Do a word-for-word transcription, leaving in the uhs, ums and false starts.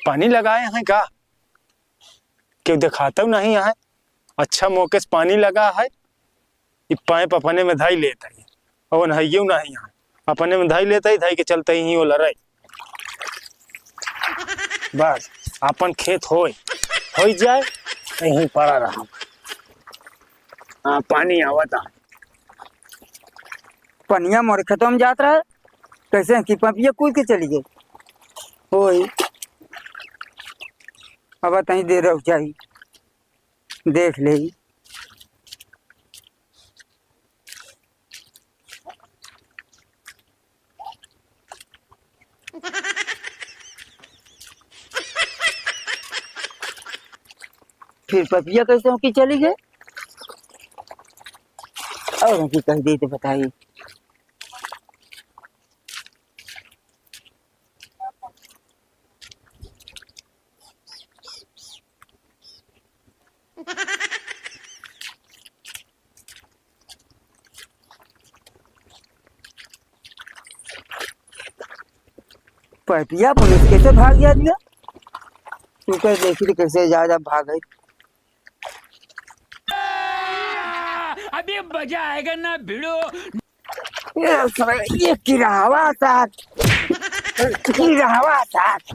पानी लगाए हैं का? केहू देखातउ नहीं है। अच्छा मौके से पानी लगा है, ई पाइप अपने में धई लेत है, और नहइयो नहीं है, अपने में धई लेत है, धई के चलते ही ओला रहे। बस, अपन खेत होए, होई जाए, यहीं पड़ा रहा। हाँ, पानी आवता। पनिया मोरे खेतवा में जात रहे, कैसे कि पपिया कूद के चली गई। होई, अब तहीं दे रहो चाही, देख ले। फिर पपिया कैसे हो कि चली गए? और हम की कह दे तो बताइए। पपिया पुलिस कैसे भाग गया दिया? तू कह देखी तो कैसे जा, जा भाग गई। अभी मजा आएगा ना भिड़ो। ये साला, ये किरावा साथ, किरावा साथ।